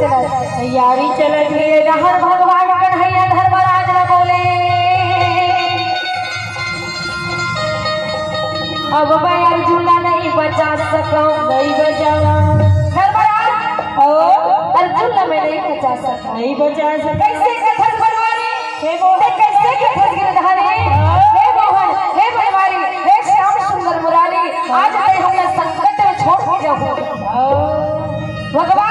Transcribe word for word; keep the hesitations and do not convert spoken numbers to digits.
तैयारी चलत हे। ये डहर भगवान कन्हैया धर्मराज ला बोले, अब मैं अर्जुन ला नहीं बचा सकूं। नहीं बचावा। धर्मराज, ओ? अर्जुन ला मैं नहीं बचा सकूं। नहीं बचा सकूं। कैसे कथस बनवारी? हे मोहन। ते कैसे कथस गिरधारी? हे मोहन, हे बनवारी, हे श्याम सुंदर मुरारी, आज मैं हमला संकट में छोड़ के जाऊं। ओ। भगवान